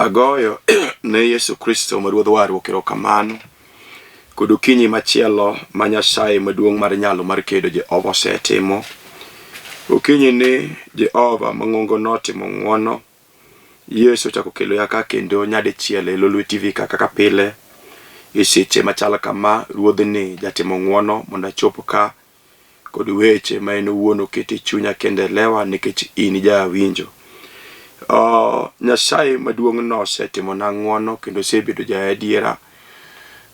Agoyo ne Yesu Kristo ma Ruodh warruok erokamano kod okinyi machielo ma Nyasaye maduong' mar nyalo mar kedo Jehova osetimo. Okinyi ni Jehova mang'ongo notimo ng'wono. Yesu ochako kelo ya ka kendo nyadichiel e Lolwe TV ka kaka pile. E seche machal kama Ruodhni jatimo ng'wono mondo achop ka kod weche ma en owuon oketo e chunya kendo e lewa nikech in jawinjo. Oh, Nyasaye maduong' no osetimona ng'wono kendo osebedo jaadiera.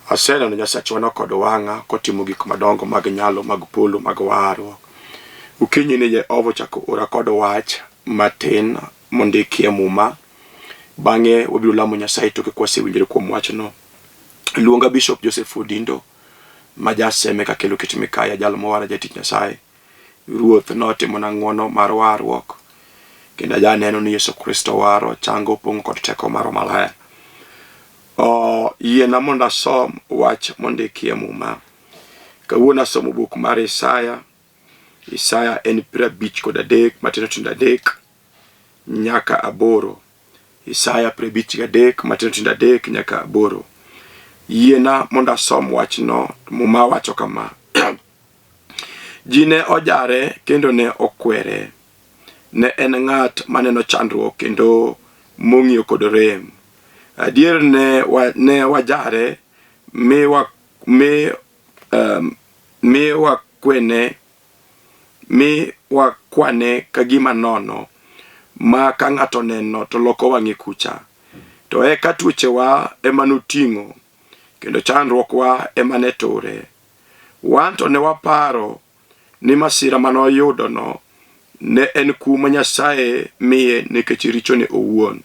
Aseneno Nyasachwano kod wang'a kotimo gik madongo mag nyalo mag polo mag warruok. Okinyi ni Jehova ochako ora kod wach matin mondiki e Muma. Bang'e wabiro lamo Nyasaye toke kwasewinjore kuom wachno. Luonga Bishop Joseph Odindo ma jaseme kakelo kit Mikaya jal mowara jatich Nyasaye. Ruoth notimona ng'wono mar warruok kendo ajaneno ni Yesu Kristo waro, chango, pong'o kod teko mar Roho Maler. O, yiena mondo asom wach mondiki e Muma. Kawuono asomo buk mar Isaya. Isaya en 53 matindo tindo 3 nyaka 8. Isaya 53 matindo tindo 3 nyaka 8. Yiena mondo asom wachno. Muma wacho kama. Ji ne ojare kendo ne okwere. Ne en ng'at maneno chandruok kendo mong'iyo kod rem. Adier ne, wa, ne wajare mi, wa, mi, um, mi wakwene mi wakwane ka gima nono ma ka ng'ato oneno to loko wang'e kucha. To eka tuochewa ema noting'o kendo chandruokwa ema ne ture. Wan to ne waparo ni masira ma noyudono ne en kum ma Nyasaye miye nikech richone owuon.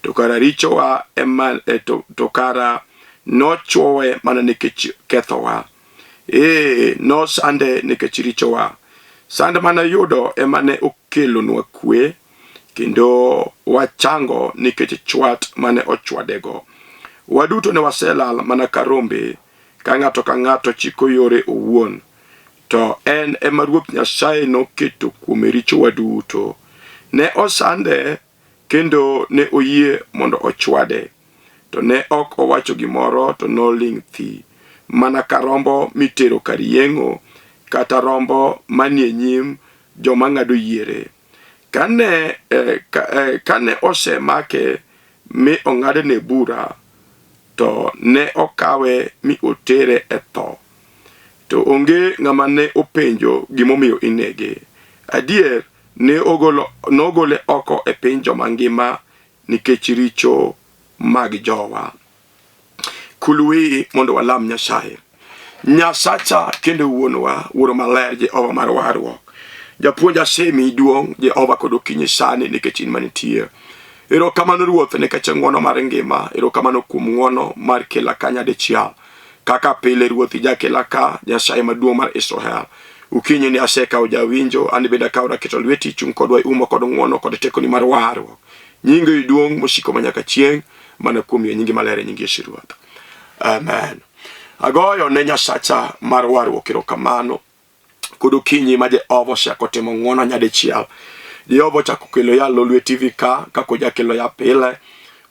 To kara richowa ema e, to kara nochwowe mana nikech kethowa. Ee, nosande nikech richowa. Sand mane oyudo ema ne okelonwa kwe, kendo wachango nikech chwat mane ochwadego. Waduto ne waselal mana ka rombe, ka ng'ato ka ng'ato chiko yore owuon. To en ema Ruoth Nyasaye noketo kuome richowa duto. Ne osande kendo ne oyie mondo ochwade, to ne ok owacho gimoro to noling' thi, mana ka rombo mitero kar yeng'o, kata rombo manie nyim joma ng'ado yiere. Kane, eh, ka, eh, kane osemake mi ong'adne bura, to ne okawe mi otere e tho. To onge ng'ama ne openjo gimomiyo inege. Adier, ne ogolo, nogole oko e piny joma ngima nikech richo mag jowa. Kul wiyi mondo walam Nyasaye. Nyasacha kendo Wuonwa, Wuoro Maler, Jehova mar warruok. Japuonj asemiyi duong', Jehova kod okinyi sani nikech in manitie. Erokamano Ruoth nikech ng'wono mar ngima, erokamano kuom ng'wono mar kela ka nyadichiel. Kaka pile Ruoth ijakela ka, Nyasaye maduong' mar Israel. Okinyi ni asekawo jawinjo, an bende akawora aketo lweti, chung' kodwa iumo kod ng'wono kod tekoni mar warruok. Nyingi duong' mosiko manyaka chieng' mana kuom yie nyingi maler e nying Yesu Ruoth. Amen. Agoyo ne Nyasacha mar warruok erokamano kod okinyi ma Jehova osechako timo ng'wono nyadichiel. Jehova ochako kelo ya Lolwe TV ka kaka ojakelo ya pile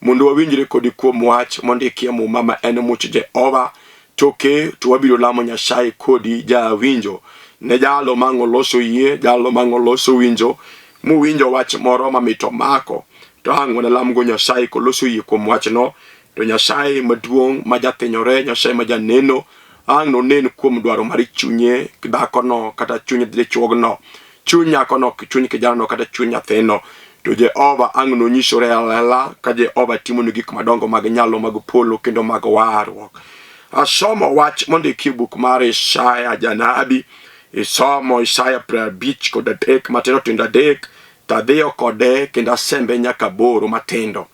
mondo wawinjre kodi kuom wach mondiki e Muma ma en much Jehova. Toke to wabiro lamo Nyasaye kodi jawinjo ne jalo mang' oloso yie, jalo mang' oloso winjo, muwinjo wach moro mamit omako to ang' wanalamgo Nyasaye koloso yie kuom wachno to Nyasaye maduong' ma jathinyore, Nyasaye ma janeno ang' nonen kuom dwaro mar chunye dhakono kata chuny dichuogno, chuny nyakono, chuny kijanano kata chuny nyathino. To Jehova ang' nonyisore alela ka Jehova timoni gik madongo mag nyalo mag polo kendo mag warruok. Asomo wach mondiki e buk mar Isaya janabi. Isomo Isaya 53 matindo tindo 3 to adhiyo kode kendo asembe nyaka 8 matindo.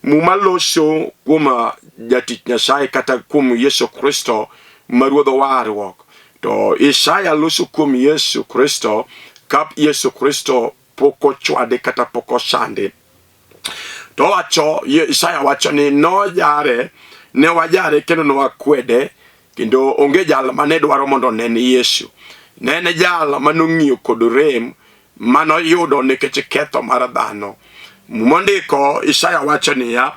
Muma loso kuom jatich Nyasaye kata kuom Yesu Kristo ma Ruodh warruok. To Isaya loso kuom Yesu Kristo ka Yesu Kristo pok ochwade kata pok osande. To owacho, Isaya wacho ni nojare, ne wajare kendo ne wakwede, kendo onge jal mane dwaro mondo onen Yesu. Ne en jal mane ong'iyo kod rem manoyudo nikech ketho mar dhano. Mondiko Isaya wacho niya,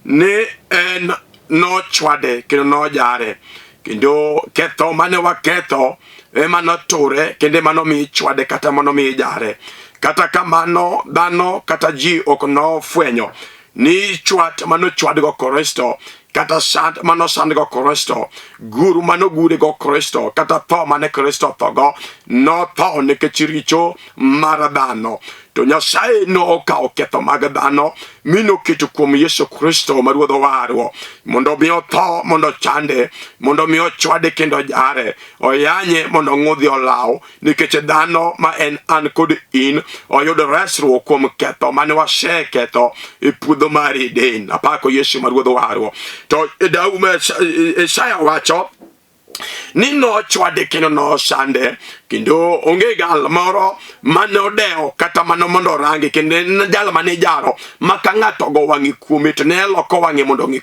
ni en nochwade kendo nojare kendo ketho mane waketho ema noture kendo ema nomiyo ichwade kata mano miyo ijare. Kata kamano dhano kata ji ok nofwenyo ni chwat manochwadgo Kristo kata sand manosandgo Kristo, gur manogurego Kristo kata tho mane Kristo othogo, notho nikech richo mar dhano. To Nyasaye nokawo ketho mag dhano mi noketo kuom Yesu Kristo ma Ruodh owarruok mondo omi otho, mondo ochande, mondo omi ochwade kendo ojare, oyanye mondo ong'udhi olaw, nikech dhano ma en an kod in oyud resruok kuom ketho mane waseketho e puodho mar Eden. Apako Yesu ma Ruodh owarruok. To Isaya wacho ni nochwade kendo nosande kendo onge gal moro mane odewo kata mano mondo orange kendo en jal mane ijaro ma ka ng'ato ogo wang'e kuome to ne loko wang'e mondo ong'i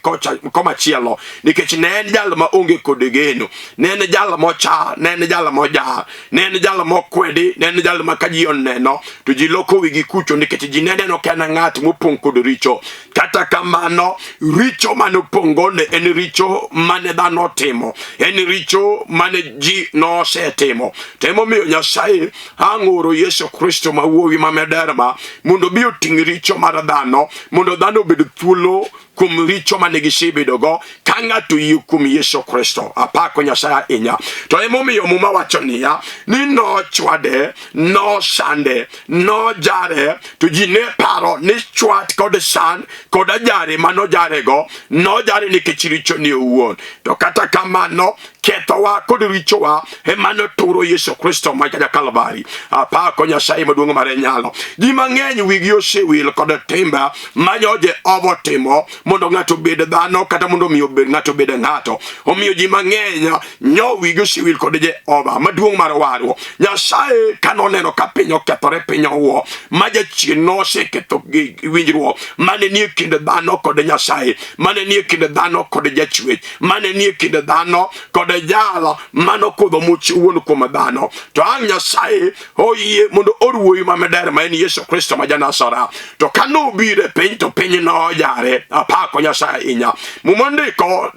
komachielo nikech ne en jal ma onge kod geno, ne en jal mocha, ne en jal mojar, ne en jal mokwedi, ne en jal ma ka ji oneno to ji loko wigi kucho nikech ji ne neno ka en ng'at mopong' kod richo. Kata kamano, richo mane opong'go ne en richo mane dhano otimo, en richo mane ji nosetimo. To emomiyo Nyasaye ang'oro Yesu Kristo ma wuowi ma miderma mondo obi oting' richo mar dhano, mondo dhano obed thuolo kuom richo mane gisebedogo ka ng'ato oyie kuom Yesu Kristo. Apako Nyasaye ahinya. To emomiyo Muma wacho niya, ni nochwade, nosande, nojare, to ji ne paro ni chwat kod sand kod ajare ma nojarego, nojare nikech richone owuon. To kata kamano, kethowa kod richowa ema noturo Yesu Kristo ma ja Kalvari. Apako Nyasaye maduong' mar nyalo. Ji mang'eny wigi osewil kod timbe ma nyo Jehova otimo mondo ng'ato obed dhano kata mondo omi obed ng'ato obed ng'ato. Omiyo ji mang'eny nyo wigi osewil kod Jehova maduong' mar warruok. Nyasaye ka noneno ka piny okethore, piny owuo, ma jachien noseketho winjruok mane nie kind dhano kod Nyasaye, mane nie kind dhano kod jachwech, mane nie kind dhano kod jal manokudho much wuon kuom dhano. To ang' Nyasaye oyie mondo or wuoyi ma miderma en Yesu Kristo ma Janazara. To ka nobiro e piny to piny nojare. Apako Nyasaye ahinya. Muma ndiko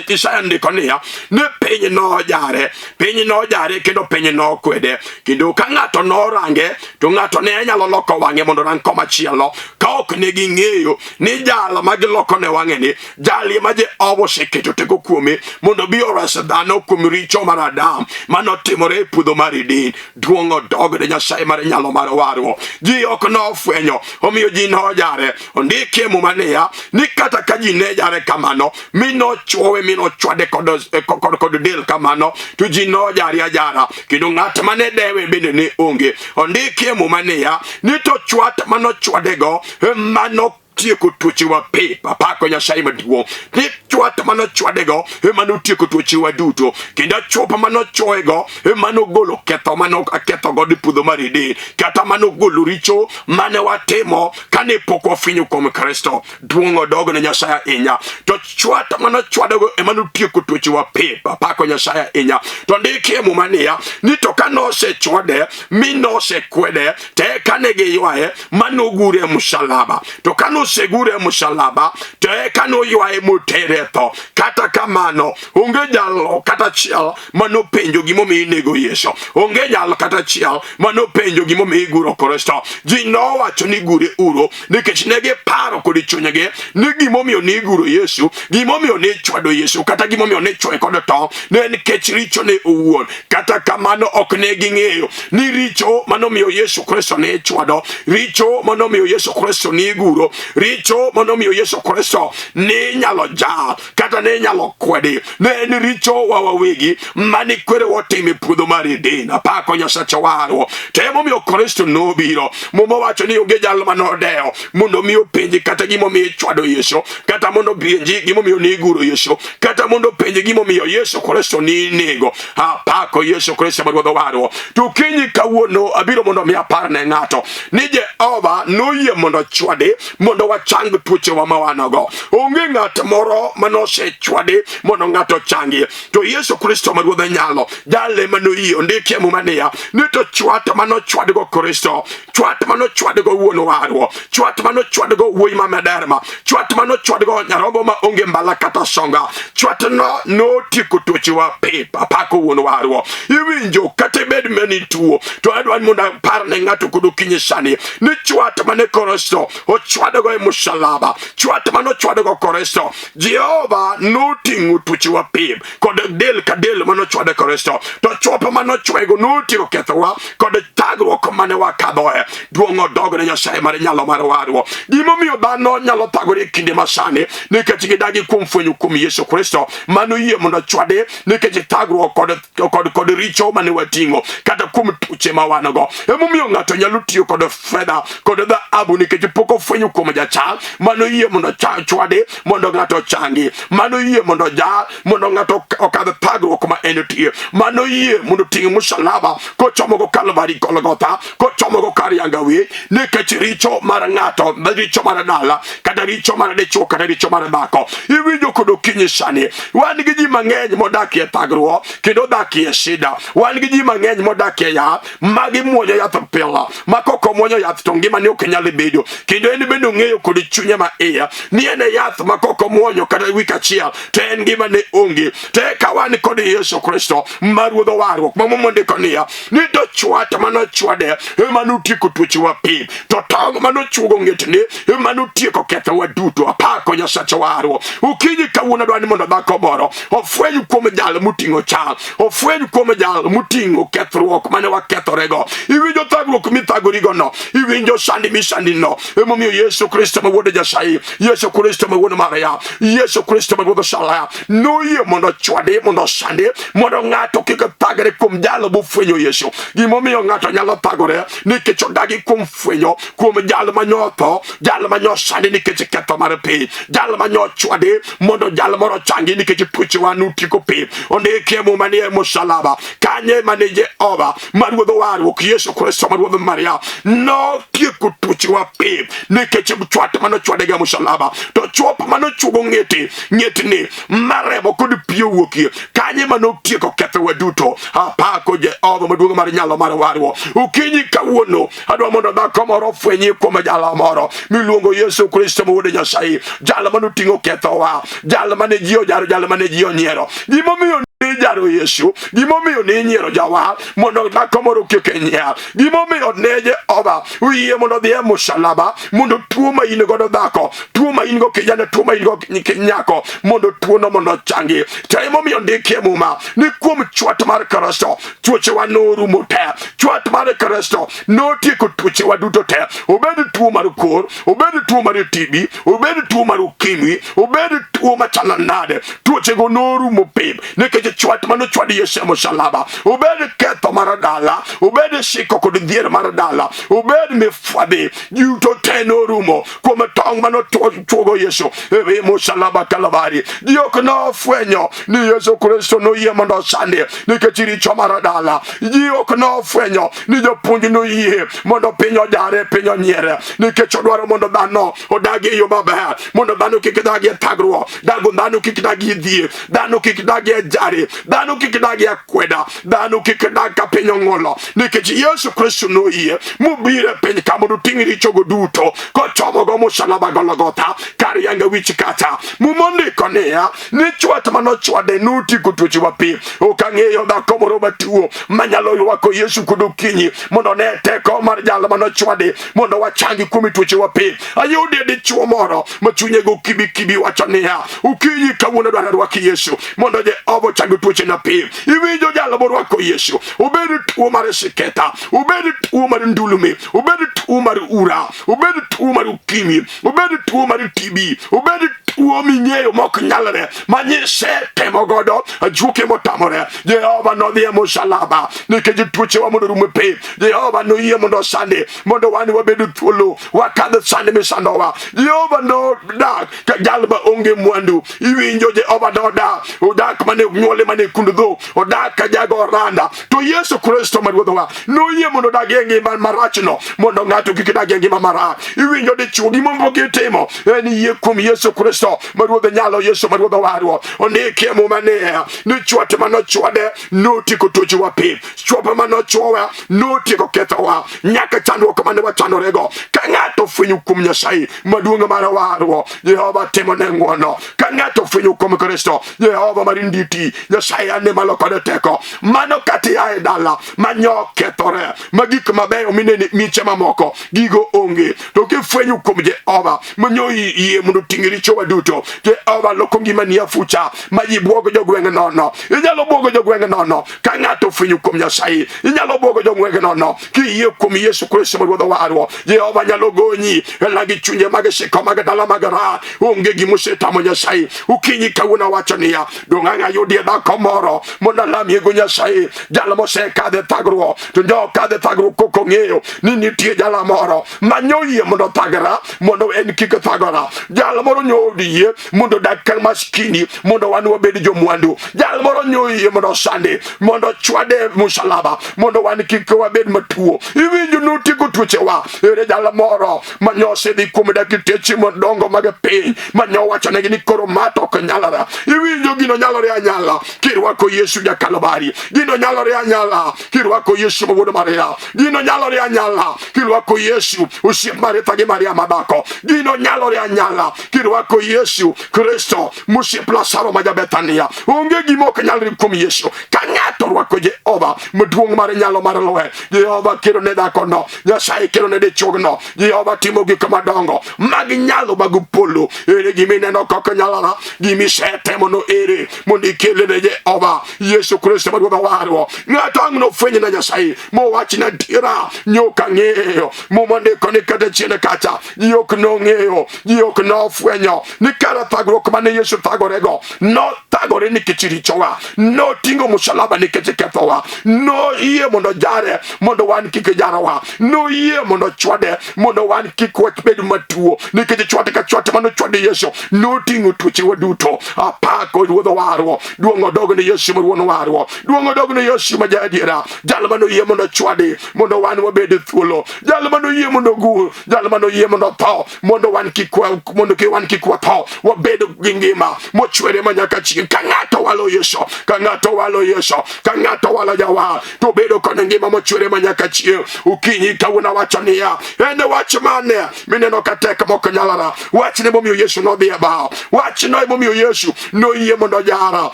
Isaya ndiko niya ni piny nojare, piny nojare kendo piny nokwede. Kendo ka ng'ato norange to ng'ato ne nyalo loko wang'e mondo orang komachielo ka ok ne ging'eyo ni jal ma giloko ne wang'e ni jali ma Jehova oseketo teko kuome mondo obi ores dhano kuom richo mar Adam manotimore e puodho mar Eden. Duong' odog ne Nyasaye mar nyalo mar warruok. Ji ok nofwenyo, omiyo ji nojare. Ondiki e Muma niya ni kata ka ji ne jare kamano, mi nochwowe mi nochwade kod, eh, kod, kod del kamano, to ji nojare ajara, kendo ng'at mane dewe bende ne onge. Ondiki e Muma niya ni to chwat manochwadego mano tieko tuochewa pep. Apako Nyasaye maduong' ni chwat manochwadego ema notieko tuochewa duto, kendo achuopa manochuoyego ema nogolo ketho mane aketho godo e puodho mar Eden, kata manogolo richo mane watimo kane pok wafwenyo kuom Kristo. Duong' odog ne Nyasaye ahinya. To chwat manochwadego ema notieko tuochewa pep. Apako Nyasaye ahinya. To ndiki e Muma niya ni to ka nosechwade mi nosekwede to eka ne giywaye ma nogure e msalaba. To ka nosegure e msalaba to eka noywaye motere e tho. Kata kamano, onge jalo kata achiel ma nopenjo gimomiyo inego Yesu. Onge jal kata achiel ma nopenjo gimomiyo iguro Kristo. Ji nowacho ni gure uru nikech ne giparo kod chunygi ni gimomiyo ne iguro Yesu, gimomiyo ne ichwado Yesu, kata gimomiyo ne ichwoye kod tong' ne en nikech richone owuon. Kata kamano ok ne ging'eyo ni richo manomiyo Yesu Kristo ne ichwado, richo manomiyo Yesu Kristo ne iguro, richo manomiyo Yesu Kristo ne inyalo jar kata ne inyalo kwedi, ne en richo wa wawegi mane kwerewa otimo e puodho mar Eden. Apako Nyasacha warruok. To emomiyo Kristo nobiro. Muma wacho ni onge jal manodewo mondo mi openji kata gimomiyo ichwado Yesu, kata mondo openji gimomiyo ne iguro Yesu, kata mondo openji gimomiyo Yesu Kristo ne inego. Apako Yesu Kristo ma Ruodh warruok. To kinyi kawuono abiro mondo mi apar ne ng'ato ni Jehova noyie mondo ochwade mondo wachang tuochewa ma wan-go. Onge ng'at moro mane osechwado ochwadi mondo ng'ato ochangi. To Yesu Kristo ma Ruodh nyalo, jal ema noyie, ondiki e Muma niya, ni to chwat mane ochwadgo Kristo, chwat mane ochwadgo wuon warruok, chwat mane ochwadgo wuoyi ma miderma, chwat mane ochwadgo nyarombo ma onge mbala kata songa, chwatno notieko tuochewa pep. Apako wuon warruok. Iwinjo kata ibed mani tuo, to adwa ni mondo apar ne ng'ato kod okinyi sani ni chwat mane Kristo ochwadogo e musalaba, chwat mane ochwadogo Kristo, Jehova noting'o tuochewa pep kod del ka del mane ochwade Kristo, to chwopo mane ochwego notieko kethowa kod thagruok mane wakadhoe. Duong' odog ne Nyasaye mar nyalo mar warruok. Gimomiyo dhano nyalo thagore e kinde masani nikech gidagi kuom fwenyo kuom Yesu Kristo mane oyie mondo ochwade nikech thagruok kod richo mane wating'o kata kuom tuoche ma wan go. Emomiyo ng'ato nyalo tiyo kod fedha kod dhahabu nikech pok ofwenyo kuom jachal mane oyie mondo chwade mondo ng'ato ochangi, mane oyie mondo ja mondo ng'ato okadh thagruok ma entie, mane oyie mondo oting' musalaba kochomogo Kalvari Golgotha, kochomogo kar yanga wich nikech richo mar ng'ato, richo mar dala kata richo mar dichwo kata richo mar dhako. Iwinjo kod okinyi sani, wan gi ji mang'eny modakie thagruok kendo odakie shida. Wan gi ji mang'eny modakie yath ma gimuonyo yath pile, ma kok omuonyo yath to ngimane ok nyal bedo. Kendo en bende ong'eyo kod chunye ma iye ni en e yath ma kok omuonyo kata wik achiel to en ngimane onge. To eka wan kod Yesu Kristo ma Ruodh warruok ma Muma ondiko niya ni to chwat mane ochwade ema notieko tuochewa piny, to tong' mane ochuogo ng'etne ema notieko kethowa duto. Apako Nyasach warruok. Okinyi kawuono adwa ni mondo dhako moro ofweny kuom jal moting'o chal, ofweny kuom jal moting'o kethruok mane wakethorego. Iwinjo thagruok mithagorigo no, iwinjo sandi misandi no. Emomiyo Yesu Kristo ma Wuod Nyasaye, Yesu Kristo ma Wuon Maria, Yesu Kristo ma Ruodh Salaya noyie mondo ochwade, mondo osande, mondo ng'ato kik thagre kuom jalo mofwenyo Yesu. Gimomiyo ng'ato nyalo thagore nikech odagi kuom fwenyo kuom jal ma nyotho, jal ma nyosande nikech ketho mar piny, jal ma nyochwade mondo jal moro ochangi nikech tuochewa notieko piny. Ondiki e Muma ni e musalaba kanye mane Jehova ma Ruodh warruok Yesu Kristo ma Ruodh Maria notieko tuochewa piny nikech chwat mane ochwade ga musalaba, to chwop mane ochuogo ng'ete ng'etni maremo kod pi owuokie kanye mane otieko kethowa duto. Apako Jehova maduong' mar nyalo mar warruok. Okinyi kawuono adwa mondo dhako moro ofwenyi kuom jalo moro miluongo Yesu Kristo ma Wuod Nyasaye, jal mane oting'o kethowa, jal mane ji ojaro, jal mane ji onyiero. Gimomiyo ne ijaro Yesu, gimomiyo ne inyiero jawar mondo dhako moro kik nyier, gimomiyo ne Jehova oyie mondo odhi e musalaba mondo tuo ma in godo dhako, tuo ma in go kijana, tuo ma in go nyako, mondo tuono mondo ochangi. To emomiyo ndiki e Muma ni kuom chwat mar Kristo tuochewa norumo te. Chwat mar Kristo notieko tuochewa duto te, obed tuo mar kor, obed tuo mar TB, obed tuo mar ukimwi, obed tuo machalo nade, tuochego norumo pep nikech chwat mane ochwad Yesu e msalaba. Obed ketho mar dala, obed siko kod dhier mar dala, obed mifwadhi, duto te norumo kuom tong' mane ochuogo Yesu e msalaba Kalvari. Ji ok nofwenyo ni Yesu Kristo noyie mondo osandi nikech richo mar dala. Ji ok nofwenyo ni jopuonj noyie mondo piny ojare, piny onyiere nikech odwaro mondo dhano odag e yo maber, mondo dhano kik dag e thagruok, dago dhano kik dag e dhier, dhano kik dag e jare, dhano kik dag e akweda, dhano kik dag ka piny ong'ulo, nikech Yesu Kristo noyie mobiro e piny ka mondo oting' richogo duto kochomogo musalaba Golgotha kar yanga wich kacha. Muma ondiko niya ni chwat mane ochwade notieko tuochewa pi. Ok ang'eyo dhako moro matuo manyalo rwako Yesu kod okinyi mondo one teko mar jal mane ochwade mondo wachangi kuom tuochewa pi. Ayudie dichuo moro ma chunye go kibi kibi wacho niya, okinyi kawuono adwaro rwaki Yesu mondo Jehova ochang tuochena pi. Iwinjo jal morwako Yesu, obed tuo mar siketa, obed tuo mar ndulme, obed tuo mar ura, obed tuo mar ukimwi, obed tuo mar TB, obed tuo ming'eyo mok nyalre manyise temo godo ajuoke motamore. Jehova nodhi e musalaba nikech tuochewa mondo orum piny. Jehova noyie mondo osandi mondo wan wabed thuolo wakadh sand misandowa. Jehova nodak ka jal ma onge mwandu. Iwinjo Jehova nodak, odak mane nyuole mane kund dhok, odak ka jago oranda. To Yesu Kristo ma Ruodhwa noyie mondo odag e ngima marachno mondo ng'ato kik dag e ngima marach. Iwinjo dichwo gima pok itimo en yie kuom Yesu Kristo. Kristo ma Ruodh nyalo, Yesu ma Ruodh warruok. Ondiki e Muma niya ni chwat ma nochwade notieko tuochewa piny, chwat ma nochwowa notieko kethowa, nyaka chandruok mane wachandorego. Ka ng'ato ofwenyo kuom Nyasaye maduong' mar warruok, Jehova timo ne ng'wono. Ka ng'ato ofwenyo kuom Kristo, Jehova mar nditi, Nyasaye ane malo kod teko. Mano kata ia e dala ma nyo kethore, ma gik mabeyo minene miche mamoko gigo onge, to kifwenyo kuom Jehova manyo yie mondo oting' richowa duto, Jehova loko ngimani afucha ma ji bwogo jogweng' nono. Inyalo bwogo jogweng' nono ka ng'ato ofwenyo kuom Nyasaye. Inyalo bwogo jogweng' nono kiyie kuom Yesu Kristo ma Ruodh warruok. Jehova nyalo gonyi e lagi chunje mag siko mag dala mag ra. Onge gima osetamo Nyasaye. Okinyi kawuono awacho niya, dong' ang' ayudie dhako moro mondo alamiego Nyasaye, jal mosekadhe thagruok, to jo kadhe thagruok kok ong'eyo ni nitie jala moro ma nyoyie mondo thagra mondo en kik thagora. Jal moro nyoyie mondo odag ka maskini mondo wan wabed jomwandu. Jal moro nyoyie mondo osande mondo chwade musalaba mondo wan kik wabed matuo. Iwinjo notieko tuochewa. Ere jal moro ma nyosedhi kuom dakteche madongo mag piny ma nyowachonegi ni koro ma to ok nyalore. Iwinjo gino nyalore anyala kirwako Yesu ja Kalvari. Gino nyalore anyala kirwako Yesu ma wuod Maria. Gino nyalore anyala kirwako Yesu osiep Maritha gi Maria madhako. Gino nyalore anyala kirwako Yesu Kristo mosiep Lazaro ma ja-Bethania. Onge gima ok nyalre kuom Yesu. Ka ng'ato orwako Jehova maduong' mar nyalo mar loye, Jehova kelo ne dhakono, Nyasaye kelo ne dichuogno, Jehova timo gik madongo mag nyalo mag polo. Ere gima ineno kaka nyalora, gima isetemono ere mondo ikele ne Jehova Yesu Kristo ma Ruodh warruok. Ng'ato ang' nofweny na Nyasaye mowach na adiera nyoka ng'eyo. Muma ndiko ni kata chien kacha ji ok nong'eyo, ji ok nofwenyo ni kara thagruok mane Yesu thagorego nothagore nikech richowa, noting'o musalaba nikech kethowa, noyie mondo jare mondo wan kik jarowa, noyie mondo chwade mondo wan kik wabed matuo, nikech chwat ka chwat mane ochwade Yesu noting'o tuochewa duto. Apako Ruodh warruok, duong' odog ne Yesu ma Ruodh warruok, duong' odog ne Yesu ma jaadiera, jal mane oyie mondo ochwadi mondo wan wabed thuolo, jal mane oyie mondo ogur, jal mane oyie mondo otho mondo wan kik mondo ki wan kik watho, wabed gi ngima mochwere ma nyaka chieng'. Ka ng'ato walo Yesu, ka ng'ato walo Yesu, ka ng'ato walo Jawar, to bedo kod ngima mochwere ma nyaka chieng'. Okinyi kawuono awacho niya, en wach mane mineno ka tek mok nyalora? Wachne momiyo Yesu nodhi e bao, wachno emomiyo Yesu noyie mondo ojara,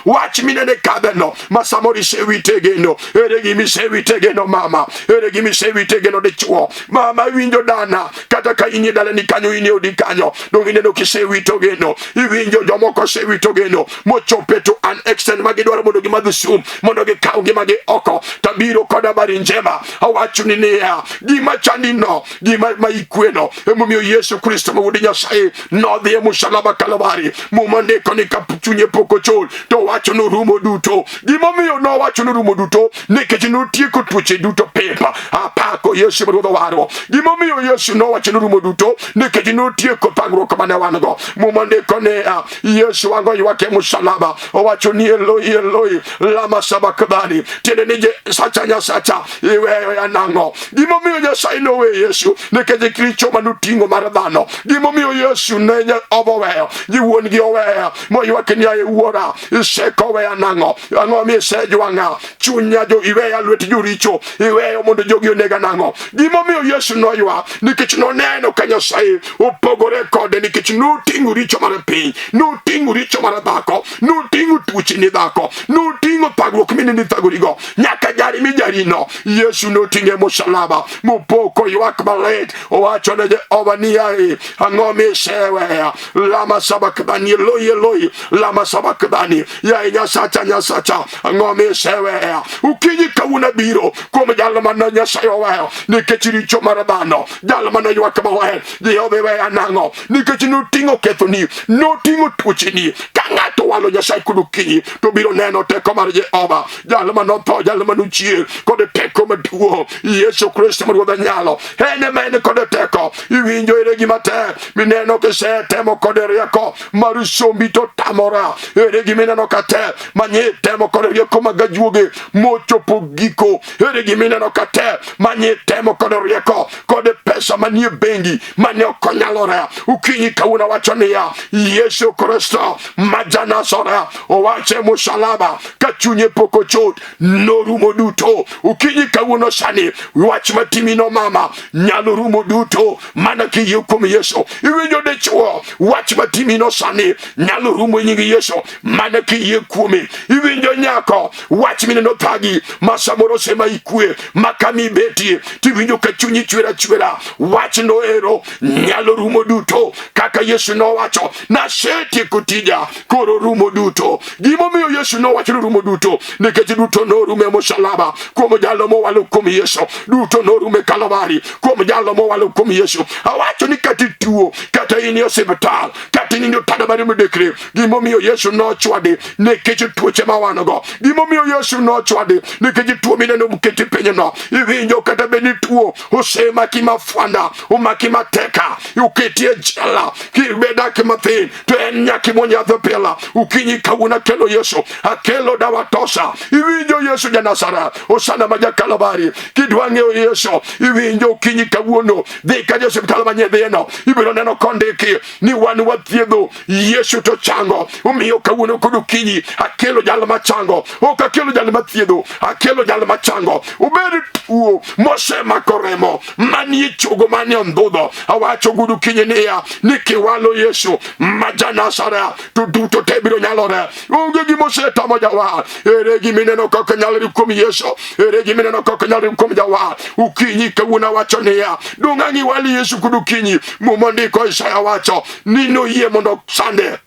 wach minene kadheno ma samoro isewite geno. Ere gima isewite geno mama? Ere gima isewite geno dichuo? Mama winjo dana, kata ka in e dalani kanyo, in e odi kanyo, donge ineno kisewito geno? Iwinjo jomoko osewito geno mochope to an extent ma gidwaro mondo gimadh sum mondo gikaw ngimagi oko. Tabiro kod habari njema, awachoni niya, gima chandino, gima ma ikweno, emomiyo Yesu Kristo ma wuod Nyasaye nodhi e musalaba Kalvari. Muma ndiko ni ka chunye pok ochol to wacho norumo duto. Gimomiyo nowacho norumo duto nikech notieko tuoche duto pep. Apako Yesu ma Ruodh warruok. Gimomiyo Yesu nowacho norumo duto nikech notieko thagruok mane wan go. Muma ndiko niya, Yesu wango ywak e musalaba, owacho ni Eloi, Eloi, lama sabakthani, tiende ni Nyasacha, Nyasacha, iweyo ya nang'o? Gimomiyo Nyasaye noweyo Yesu nikech richo manoting'o mar dhano. Gimomiyo Yesu ne oweyo ji wuon gi oweya moywak ni aye wuora, isekoweya nang'o? Ang'o mi isejwang'a? Chunya jo iweya lwet joricho, iweyo mondo jogi onega nang'o? Gimomiyo Yesu noywak nikech noneno ka Nyasaye opogore kode, nikech noting'o richo mar piny, noting'o richo mar dhako, noting'o tuoche ni dhako, noting'o thagruok minene ithagorigo, nyaka jari mijarino. Yesu noting'e musalaba mopo koywak malit, owacho ne Jehova niya, ang'o miseweya? Lama sabakthani, Eloi, Eloi, lama sabakthani, yaye Nyasacha, Nyasacha, ang'o miseweya? Okinyi kawuono abiro kuom jal mane Nyasaye oweyo nikech richo mar dhano, jal mane oywak maler, Jehova iweya nang'o? Nikech noting'o kethoni, noting'o tuocheni. Ka ng'ato ng'ato walo Nyasaye kod okinyi to biro neno teko mar Jehova, jal ma notho, jal ma nochier kod teko maduong'. Yesu Kristo ma Ruodh nyalo, en ema en kod teko. Iwinjo ere gima tek mineno kisetemo kod rieko mar sombi to tamora. Ere gima ineno ka tek manye temo kod rieko mag ajuoge mochopo giko. Ere gima ineno ka tek manye temo kod rieko kod pesa manie bengi mane ok onyalore. Okinyi kawuono wacho niya, Yesu Kristo ma ja-Nazareth owacho e musalaba ka chunye pok ochot norumo duto. Okinyi kawuono sani wach matimino mama nyalo rumo duto mana kiyie kuom Yesu. Iwinjo dichuo, wach matimino sani nyalo rumo e nying Yesu mana kiyie kuome. Iwinjo nyako, wach mineno thagi ma samoro sema ikwe ma kama ibetie tiwinjo ka chunyi chwer achwera, wachno ero nyalo rumo duto kaka Yesu nowacho, nasetieko tija, koro rumo duto. Gimomiyo Yesu nowacho ni rumo duto, nikech duto norumo e musalaba kuom jalo mowalo kuom Yesu, duto norumo e Kalvari kuom jalo mowalo kuom Yesu. Awacho ni kata ituo, kata in e osiptal, kata in e otanda mar midekre, gimomiyo Yesu nochwadi nikech tuoche ma wan go, gimomiyo Yesu nochwadi nikech tuo mineno moketi pinyno, iwinjo kata bed ni tuo osemaki mafwanda, omaki mateka, oketi e jela, kibedak mathin to en nyaka imuony yadh pila. Okinyi kawuono akelo Yesu, akelo dawa tosa. Iwinjo Yesu ja Nazareth, Osana ma ja Kalvari. Kidwa ng'eyo Yesu, iwinjo okinyi kawuono, dhi ka osiptal manye dhiyeno, ibiro neno kondiki ni wan wathiedho, Yesu to chango. Omiyo kawuono kod okinyi akelo jal machango, ok akelo jal mathiedho, akelo jal machango. Obed tuo mosemako remo manie chogo manie ondhudho, awacho godo okinyi niya ni kiwalo Yesu ma ja Nazareth to duto te biro nyalore. Onge gima osetamo jawar. Ere gima ineno kaka nyalore kuom Yesu? Ere gima ineno kaka nyalore kuom jawar? Okinyi kawuono awacho niya, dong' ang' iwal Yesu kod okinyi. Muma ndiko Isaya wacho ni noyie mondo sande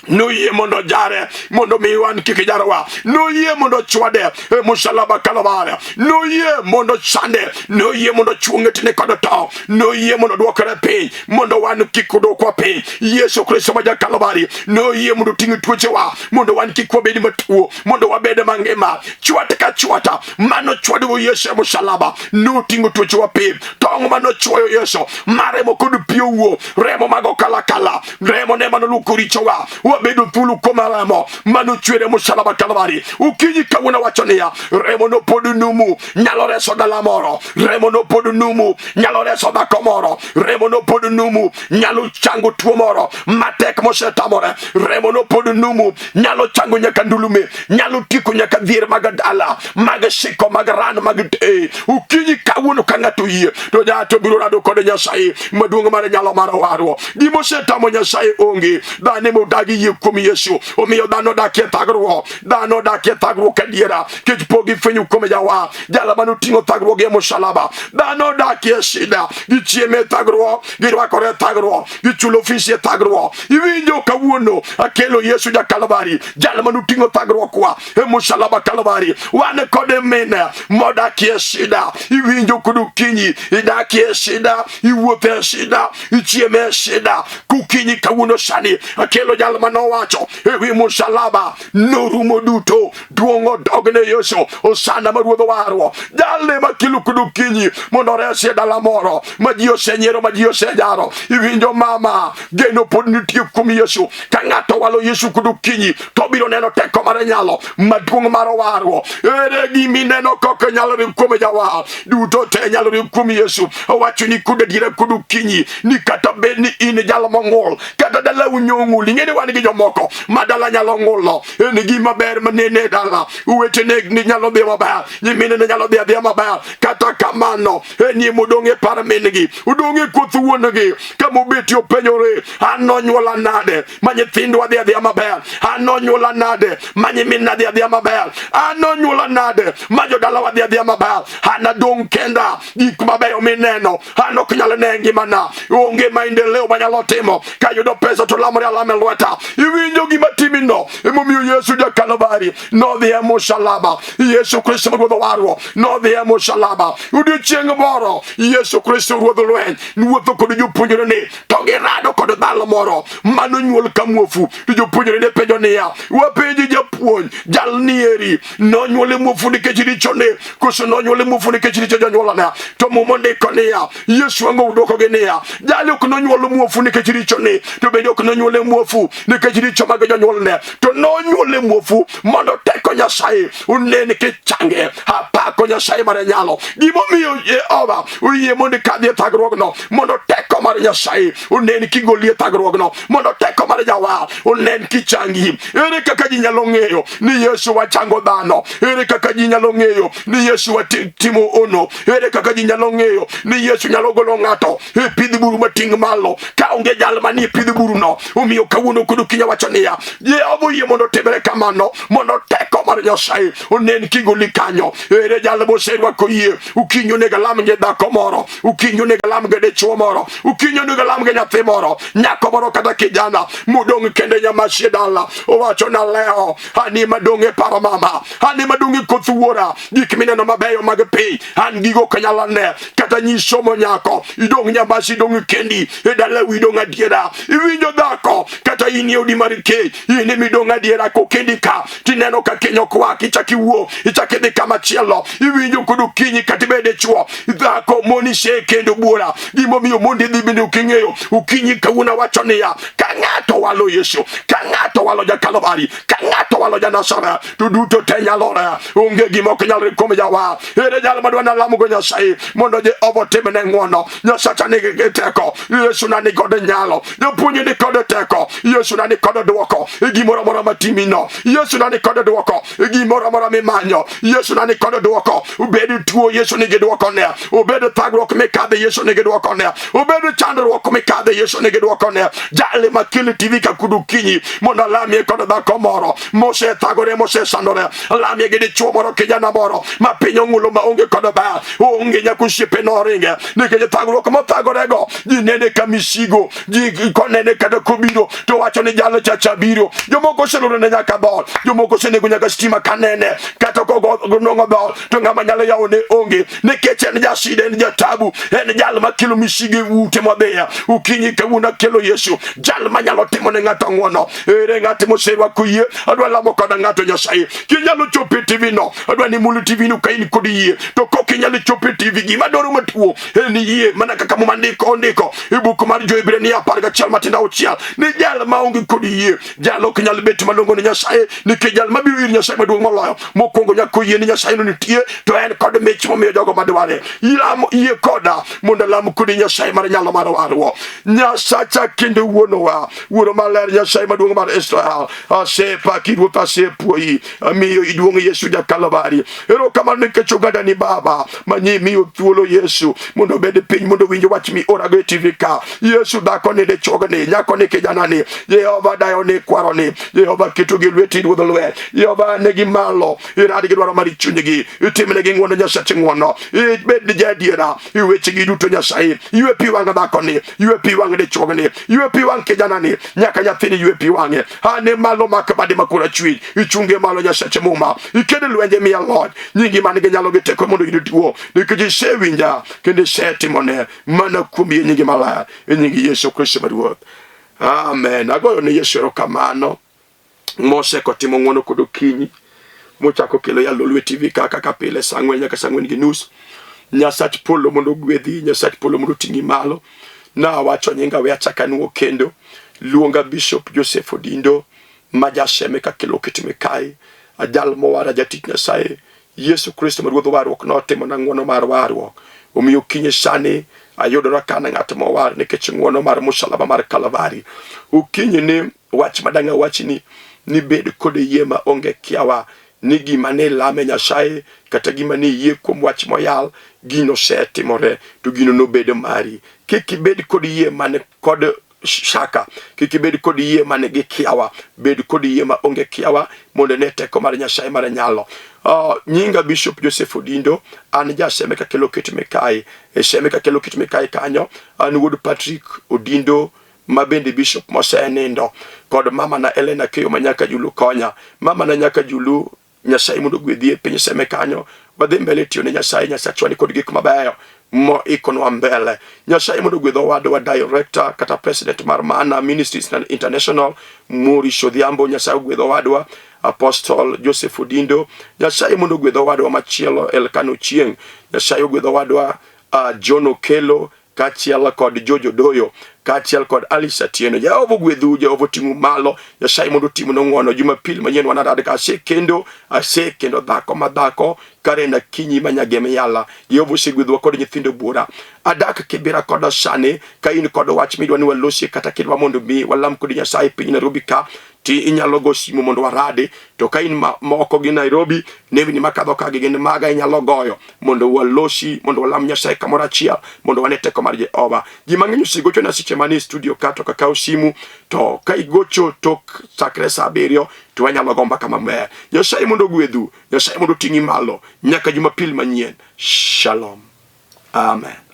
noyie mondo jare mondo mi wan kik jarwa, noyie mondo chwade e musalaba Kalvari, noyie mondo sande, noyie mondo chuo ng'etne kod tong', noyie mondo dwokre piny mondo wan kik dwokwa piny. Yesu Kristo ma ja Kalvari noyie mondo oting' tuochewa mondo wan kik wabed matuo, mondo wabed mangima. Chwat ka chwata mano chwadogo Yesu e musalaba noting'o tuochewa piny. Tong' mano chwoyo Yesu maremo kod pi owuo, remo mag okalakala, remo ne mano luoko richowa, wabedo thuolo kuom remo mano chwer e musalaba Kalvari. Okinyi kawuono wacho niya, remo no pod numu nyalo reso dala moro, remo no pod numu nyalo reso dhako moro, remo no pod numu nyalo chango tuo moro matek mosetamore, remo no pod numu nyalo chango nyaka ndulume, nyalo tieko nyaka dhier mag dala, mag siko, mag ran, mag te. Okinyi kawuono ka ng'ato yie to jato biro rado kod Nyasaye maduong' mar nyalo mar warruok. Gima osetamo Nyasaye onge, dhano ema odagi yie kuom Yesu, omiyo dhano odak e thagruok, dhano odak e thagruok adiera, kech pok gifwenyo kuom Jawar, jal mane oting'o thagruok e musalaba. Dhano odak e shida, gichiemo e thagruok, girwakore e thagruok, gichulo fis e thagruok. Iwinjo kawuono akelo Yesu ja Kalvari, jal mane oting'o thagruokwa e musalaba Kalvari. Wan kode mine modakie shida, iwinjo kod okinyi idakie shida, iwuotho e shida, ichiemo e shida. Kukinyi kawuono sani akelo jal mane owacho e wi musalaba norumo duto. Duong' odog ne Yesu, Osana ma Ruodh warruok. Jalne makelo kod okinyi mondo oresi e dala moro ma ji osenyiero, ma ji osejaro. Iwinjo mama, geno pod nitie kuom Yesu. Ka ng'ato walo Yesu kod okinyi to obiro neno teko mar nyalo maduong' mar warruok. Ere gima ineno kaka nyalore kuom jawar? Duto te nyalore kuom Yesu. Owacho ni kod adiera kod okinyi ni kata bed ni in jal mong'ul, kata dalau nyong'ul, ing'e ni wan gi jomoko ma dala nyalo ng'ulo, en gima ber manene e dala, owetene ni nyalo dhi maber, nyiminene nyalo dhi adhiya maber, kata kamano enie modong' e par min-gi, odong' e koth wuon-gi, kama obetie openjore, an nonyuola nade ma nyithindwa dhi adhiya maber, an nonyuola nade ma nyimina dhi adhiya maber, an nonyuola nade ma jodalawa dhi adhiya maber, an adong' kenda, gik mabeyo mineno an ok nyal ne e ngimana, onge maendeleo manyalo timo, kayudo pesa to lamore alama e lweta. Iwinjo gima timino? Emomiyo Yesu ja Kalvari Kalvari nodhi e musalaba. Yesu Kristo Ruodh warruok nodhi e musalaba. Odiechieng' moro Yesu Kristo Ruodh lweny wuotho kod jopuonjrene to girado kod dhalo moro manonyuol ka muofu. To jopuonjrene penjo niya, wapenji japuonj, jal nieri nonyuole muofu nikech richone koso nonyuole muofu nikech richo jonyuolane? To Muma ondiko niya, Yesu ang'o dwokogi niya, jali ok nonyuol muofu nikech richone, to bende ok nonyuole muofu nikech richo mag jonyuolne, to nonyuole muofu mondo teko Nyasaye onen kichange. Apako Nyasaye mar nyalo. Gimomiyo Jehova oyie mondo ikadhi e thagruogno, mondo teko mar Nyasaye onen kigoli e thagruogno, mondo teko mar Jawar onen kichangi. Ere kaka ji nyalo ng'eyo ni Yesu wachango dhano? Ere kaka ji nyalo ng'eyo ni Yesu watimo ono? Ere kaka ji nyalo ng'eyo ni Yesu nyalo golo ng'ato e pidh buru mating' malo ka onge jal manie pidh buruno? Omiyo kawuono kod okinyi awacho niya, Jehova oyie mondo otimre kamano, mondo teko mar Nyasaye onen kigoli kanyo. Ere jal moserwako yie? Okinyi onego alam gi dhako moro, okinyi onego alam gi dichwo moro, okinyi onego alam gi nyathi moro, nyako moro kata kijana modong' kende nyamashi e dala. Owacho na leo, ani madong' e paro mama, ani madong' e koth wuora, gik mineno mabeyo mag piny, an gigo ok anyal ne. Kata nyi somo nyako, idong' nyamasi, idong' kendi e dalau, idong' adiera. Iwinjo dhako, kata in e odi mar keny, in ema idong' adiera kokendi ka, tineno ka keny ok wak, ichak iwuo, ichak idhi kama chielo, iwinjo kod okinyi kata ibed dichwo, dhako moni se kendo buora. Gimomiyo mondi dhi bende ok ing'eyo. Okinyi kawuono awacho niya, ka ng'ato walo Yesu, ka ng'ato walo ja Kalvari, ka ng'ato walo ja Nazareth, to duto te nyalore. Onge gima ok nyalre kuom Jawar. Ere jal madwa nalamogo Nyasaye mondo Jehova otimne ng'wono? Nyasacha nigi teko, Yesu na ni kod nyalo, japuonj ni kod teko, Yesu na ni kod dwoko e gimoro amora matimino, Yesu na ni kod dwoko e gimoro amora mimanyo, Yesu na ni kod dwoko. Obed tuo, Yesu nigi dwokone. Obed thagruok mikadhe, Yesu nigi dwokone. Obed chandruok mikadhe, Yesu nigi dwokone. Jali makelo TV ka kudu kinyi mondo alamie kod dhako moro mosethagore, mosesandore, alamie gi dichwo moro, kijana moro ma piny ong'ulo ma onge kod ber, onge nyaka osiepe noringe nikech thagruok mothagorego. Ji nene ka misigo, ji konene kata kobiro to wacho ni jalo chacha biro. Jomoko oselorone nyaka dhoot, jomoko osenego nyaka stima kanene, kata konong'o dhoot to ng'ama nyalo yawone onge, nikech en jasida, en jatabu, en jal makelo misigo e ute modhiye. Okinyi kawuono akelo Yesu, jal manyalo timo ne ng'ato ng'wono. Ere ng'at moserwako yie? Adwa lamo koda ng'ato Nyasaye. Kinyalo chopo e TV no, adwa ni mul TV no ka in kod yie. To kok inyalo chopo e TV, gima dwaro matuo en yie, mana kaka Muma ndiko ondiko e buk mar Jo-Hibrania 11 matindo auchiel ni jal maonge kod yie, jal ok nyal bet malong'o ne Nyasaye, nikech jal mabiro ir Nyasaye maduong' moloyo mokwongo nyaka oyie ni Nyasaye no nitie, to en kod mich momiyo jogo madware. Lam yie koda mondo alam kodi Nyasaye mar nyalo mar warruok. Nyasacha kendo wuonowa, Wuoro maler, Nyasaye maduong' mar Israel, asepaki Ruoth, asepuoyi, amiyo iduong' Yesu ja Kalvari. Erokamano nikech ogandani Baba manyi miyo thuolo Yesu mondo obed piny mondo owinj wach miorago e TV ka. Yesu dhako ni dichuogni, nyako ni kijana ni, Jehova dayo ni kwaro ni, Jehova keto gi lweti Ruodh lweny, Jehova negi malo, irad gi dwaro mar chunygi, itimnegi ng'wono Nyasache ng'wono, ibed jaadiera e wechegi duto Nyasaye. Ywe pi wang' dhakoni, ywe pi wang' dichuogni, ywe pi wang' kijanani, nyaka nyathini ywe pi wang'e. Ane malo mak bade makorachwich, ichunge malo Nyasache muma, iked lwenje miya loch, nyingi man gi nyalo gi teko mondo oyud tuo, nikech isewinja kendo isetimone mana kuom yie nyingi maler, e nying Yesu Kristo ma Ruoth. Amen. Agoyo ne Yesu erokamano mosekotimo ng'wono kod okinyi mochako kelo ya Lolwe TV ka kaka pile saa ang'wen nyaka saa ang'wen gi nus. Nyasach polo mondo ogwedhi, Nyasach polo mondo oting'i malo. Nawacho nyinga we achak anuo kendo. Luonga Bishop Joseph Odindo ma jaseme kakelo kit mikayi. Ajal mowara jatich Nyasaye Yesu Kristo ma Ruodh warruok notimona ng'wono mar warruok. Omiyo okinyi sani ayudora ka an ng'at mowar nikech ng'wono mar musalaba mar Kalvari. Okinyi ni wach madang' awachni ni bed kod yie ma onge kiawa ni gima ne ilame Nyasaye kata gima ne iyie kuom wach moyal gino osetimore to gino nobed mari. Kik ibed kod yie man kod shaka, kik ibed kod yie man gi kiawa, bed kod yie ma onge kiawa mondo ine teko mar Nyasaye mar nyalo. Nyinga Bishop Joseph Odindo, an jaseme kakelo kit mikayi. E seme kakelo kit mikayi kanyo, an wuod Patrick Odindo ma bende bishop mosenindo kod mama na Elena Keyo ma nyaka Julu konya. Mama na nyaka Julu Nyasaye mondo ogwedhi e piny Seme kanyo. Wadhi mbele tiyo ne Nyasaye, Nyasachwa ni kod gik mabeyo moikonwa mbele. Nyasaye mondo ogwedh owadwa director kata president mar Mana Ministries International Maurice Odhiambo. Nyasaye ogwedh owadwa Apostle Joseph Odindo. Nyasaye mondo ogwedh owadwa machielo Elkano Chieng. Nyasaye ogwedh owadwa John Okelo kaachiel kod Jojo Doyo kaachiel kod Alice Atieno. Jehova ogwedhu, Jehova oting'u malo. Nyasaye mondo otimnu ng'wono. Jumapil manyien wanarad ka asekendo, asekendo dhako ma dhako Karen Akinyi ma Nyagem Yala. Jehova osegwedhowa kod nyithindo buora. Adak Kibera koda sani ka in kod wach midwa ni walosie kata kidwa mondo mi walam kod Nyasaye e piny Nairobi ka ti inyalo go simu mondo waradi to ka in moko gi Nairobi nembni makadho ka gi gin maga inyalo goyo mondo walosi mondo walam Nyasaye kamoro achiel mondo wane teko mar Jehova. Ji mang'eny osegocho na seche manie studio ka to kakawo simu to ka igocho tok chakre saa abiriyo to wanyalo go mbaka maber. Nyasaye mondo ogwedhu, Nyasaye mondo oting'i malo nyaka Jumapil manyien. Shalom. Amen.